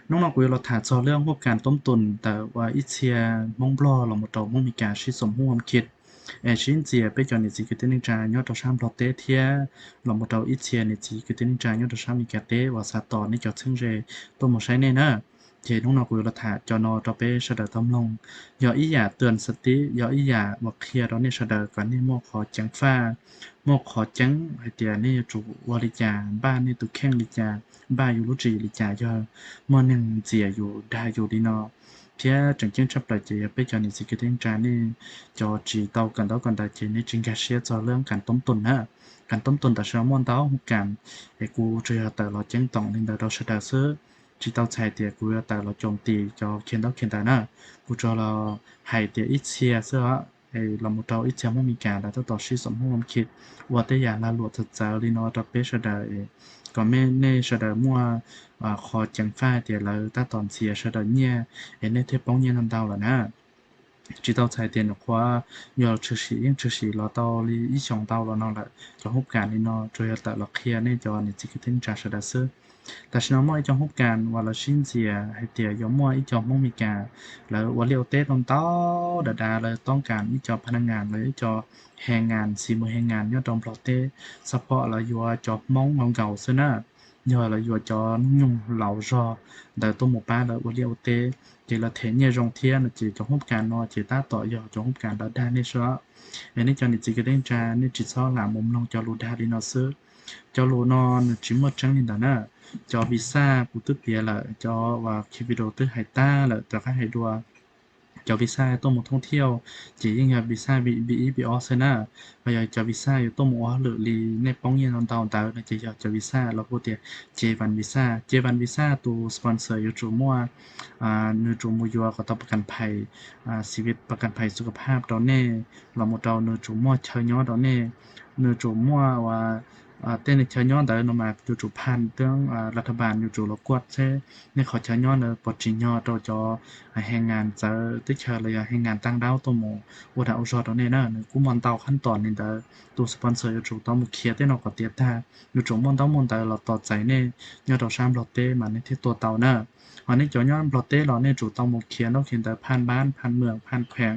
Hnub no kuv yuav los tham txog lub hoob kas toob toom ntawm uas ib txhia Hmoob Nplog los mus rau Hmoob Meskas sib xom hoob kas, es sib ntxias peb cov niam txiv kwv tij neej tsa nyob rau sab Nplog teb thiab los mus rau ib txhia niam txiv kwv tij neej tsa nyob rau sab Meskas teb uas xav tos nej cov txheeb ze tuaj mus saib nej na. Ces hnub no kuv yuav los tham cov no rau peb sawv daws tau mloog, yog ib yam tws xav tib, yog ib yam uas qhia rau nej sawv daws kom nej muaj qhov ceev faj, muaj qhov ceeb hais tias nej yuav tsum ua li cas, npaj nej tus kheej li cas, npaj yus lub tswv yim li cas yog muaj neeg ntxias yus dag yus li no. Thiab tseem ceeb tshaj plaws ces yog peb cov niam txiv kwv tij neej tsa nej cov tsis tau kawm ntaub kawm ntawv ces nej tsis nkag siab txog lub kas toob toom na. Kas toob toom tam sim no muaj ntau hoob kas, es kuv tsuas yog tawm los ceeb toom li ntawd rau sawv daws xwb. Tsis tau txhais tias kuv yuav tawm los coos tim cov khiav ntaub khiav ntawv na, kuv tsuas los hais tias ib txhia xwb os, los mus rau ib txhia Hmoob Meskas lawv tab tom sib xom hoob kas ua tej yam lag luam txawv txawv li no rau peb sawv daws, kom nej sawv daws muaj qhov ceev faj tias lawv tab tom ntxias sawv daws nyiaj, es nej thiaj poob nyiaj ntau ntau lawm na. Tsis tau txhais tias nyuam qhuav yog tshwm sim, yeej tshwm sim los tau li ib xyoos ntau los no lawm, cov hoob kas li no tsuas yog tawm los qhia nej cov niam txiv kwv tij neej tsa sawv daws xwb. Tam sim no muaj ib co hoob kas uas lawv sib ntxias hais tias yuav muaj ib co Hmoob Meskas, lawv ua liaj ua teb rau ntau dav dav, lawv toob kas ib co pha na ngas, lawv ib co he ngas, xis mus he ngas nyob rau Nplog teb, xab pom lawv yuav cov Hmoob nkaus nkaus xwb na. Yog lawv yuav cov hnub nyoog laus zog ntawd tuaj mus pab lawv ua liaj ua teb, ces lawv them nyiaj zoo thiab no ces cov hoob kas no ces tab tom yog cov hoob kas lawv dag nej xwb. Es nej cov niam txiv kwv tij neej tsa nej tsis txhob lam mus mloog cov lus dag li no xwb. Cov lus no nws tsis muaj tseeb li ntawd na. Cov visa kuv twb piav lawm, cov uas khi video twb hais tag lawm rov qab hais dua. Cov visa tuaj mus thoob thiaus ces yeej yog visa B ib B ob xwb na. Ho yog cov visa yuav tuaj mus ua hauj lwm li nej poob nyiaj ntau ntau ntawd no ces yog cov visa los hu tias cev vas visa. Cev vas visa tus sponsor yuav tsum muaj, nws tsum mus yuav kom tau pas kas phais, xis vis pas kas phais xu ka phaj rau nej, los mus rau nws tsum muaj chaw nyob rau nej, nws tsum muaj uas tej neeg chaw nyob ntawd no mas yuav tsum phaj twb la tha npas yuav tsum los kuaj seb nej qhov chaw nyob ntawd puas tsim nyog rau cov he ngas txawv teb chaws los yog he ngas tag daub tuaj mus ua dag ua zog rau nej na. Nws kuj muaj ntau khab toom li ntawd, tus sponsor yuav tsum tau mus khiav tej no kom tiav tag, yuav tsum muaj ntaub muaj ntawv los tos txais nej nyob rau sab Nplog teb mas nej thiaj tua tau na. Ho nej cov nyob Nplog teb los nej tsum tau mus khiav ntaub khiav ntawv phaj npab, phaj mwam, phaj kheem,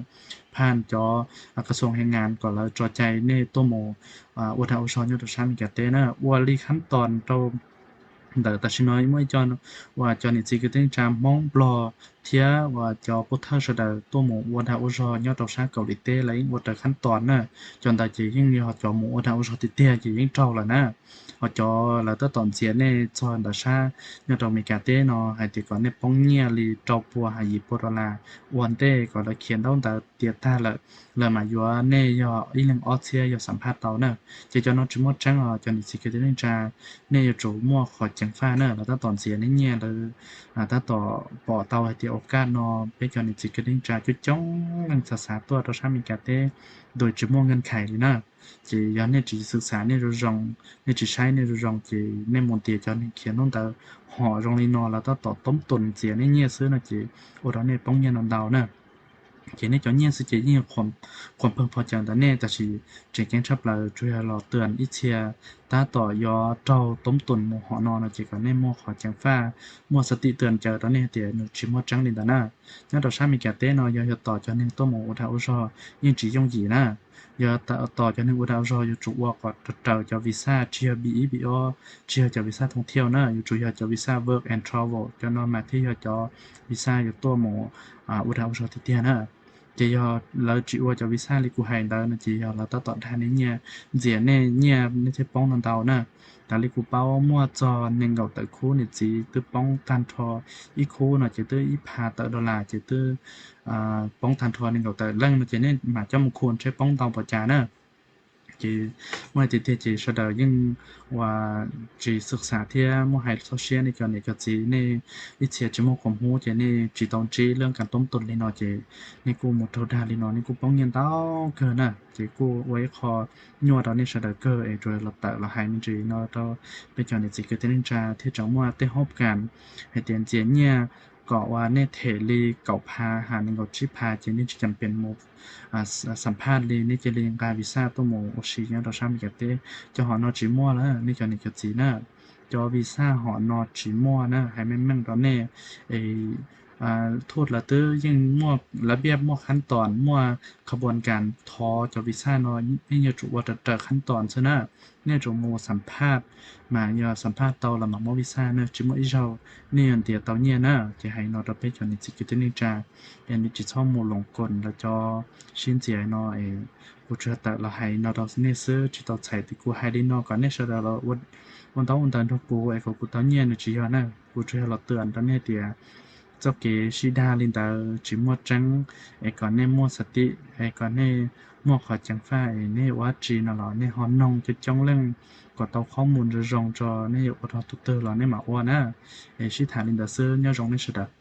phaj cov kas xoos he ngas kom lawv tso cai nej tuaj mus ua dag ua zog nyob rau sab Meskas teb na. Ua li khab toom rau ntawm tam sim no muaj ib co uas cov niam txiv kwv tij neej tsa Hmoob Nplog thiab uas cov pov thawj sawv daws tuaj mus ua dag ua zog nyob rau sab Kaus Lim teb lawv yeej ua raws khab toom na. Cov ntawd ces yeej yog cov mus ua dag ua zog tiag tiag ces yeej raug lawm na. Ho cov lawv tab tom ntxias nej txog ntawm sab nyob rau Meskas teb no hais tias kom nej poob nyiaj li rau pua ha yim pua dollar ua ntej kom lawv khiav ntaub ntawv tiav tag lawm, lawv mam yuav nej yog ib leeg ob txhiab yog xam phaj tau na. Ces cov no tsis muaj tseeb os cov niam txiv kwv tij neej tsa, nej yuav tsum muaj qhov ceev faj na. Lawv tab tom ntxias nej nyiaj, lawv tab tom pom tau hais tias ua kaj no peb cov niam txiv kwv tij neej tsa coob coob leej xav xav tuaj rau sab Meskas teb, ntuj tsis muaj nkees khais li na. Ces yog nej tsis xwm xav nej zoo zoo, nej tsis saib nej zoo zoo ces nej mus ntiav cov neeg khiav ntaub ntawv hom zoo li no lawv tab tom toob toom ntxias nej nyiaj xwb no ces ua rau nej poob nyiaj ntau ntau na. Ces nej cov nyiaj xwb ces yeej yog qhuas pheej pho cawv ntawm nej, tab sis tseem ceeb tshaj plaws tsuas yog los tws ib txhia tab tom yuav raug toob toom mus hom no no ces kom nej muaj qhov ceev faj, muaj xav tim tws cawv rau nej tias nws tsis muaj tseeb li ntawd na. Nyob rau sab Meskas teb no yog yog tos cov neeg tuaj mus ua dag ua zog yeej tsis yooj yim na. Yog tos cov neeg ua dag ua zog yuav tsum ua kom raws cov visa, tsis yog B ib B ob, tsis yog cov visa thoob thiauj na, yuav tsum yog cov visa work and travel, cov no mas thiaj yog cov visa yuav tuaj mus ua dag ua zog tiag tiag na. Ces yog lawv tsis ua cov visa li kuv hais ntawd no ces yog lawv tab tom dag nej nyiaj, ntxias nej nyiaj nej thiaj poob ntau ntau na. Raws li kuv paub muaj txog nees nkaum tawm khub niam txiv twb poob tag nrho, ib khub no ces twb ib phav tawm dollar ces twb poob tag nrho nees nkaum tawm leej no ces nej mam coj mus khu ntshe poob ntau npaum cas na. Ces muaj hais tias tiag ces sawv daws yeej ua tsis xwm xav thiab muaj hais txog siab nej cov niam cov txiv nej ib txhia tsis muaj qhov hub ces nej tsis tau ntsib lub kas toob toom li no ces nej kuj mus raug dag li no nej kuj poob nyiaj ntau kawg na. Ces kuj ua ib qho nyuaj rau nej sawv daws kawg es tsuas los tawm los hais me ntsis no rau peb cov niam txiv kwv tij neej tsa thiab tseem muaj tej hoob kas hais tias ntxias nyiaj kom uas nej them li kaum phav ha nees nkaum tsib phav ces nej tsis cam pem mus xam phaj li, nej cia li nqa visa tuaj mus ua si nyob rau sab Meskas teb. Cov hom no tsis muaj lawm nej cov niam cov txiv na. cov visa hom no tsis muaj na, hais meej meej rau nej. Es thub lawv twb yeej muaj lawv pia muaj khab toom muaj khab npas kas thov cov visa no, nej yuav tsum ua raws raws khab toom xwb na. Nej yuav tsum mus xam phaj, mas yog xam phaj tau los mam muaj visa na, tsis muaj ib zaug nej yuav ntiav tau nyiaj na. Ces hais no rau peb cov niam txiv kwv tij neej tsa, es nej tsis txhob mus loos koos lawv cov sib ntxias no. Kuv tsuas tawm los hais no rau nej xwb, tsis tau txhais tias kuv hais li no kom nej sawv daws los ua ntaub ua ntawv nrog kuv es kom kuv tau nyiaj no tsis yog na. Kuv tsuas yog los tuam rau nej tias txoj kev sib dag li ntawd tsis muaj tseeb, es kom nej muaj xav tim es kom nej muaj qhov ceev faj es nej yuav ua dab tsi no los nej ho noog coob coob leej kom tau qhov mus zoo zoo tso, nej yuav ua rau tus twg los nej mam ua na. Es sib tham li ntawd xwb, nyob zoo nej sawv daws.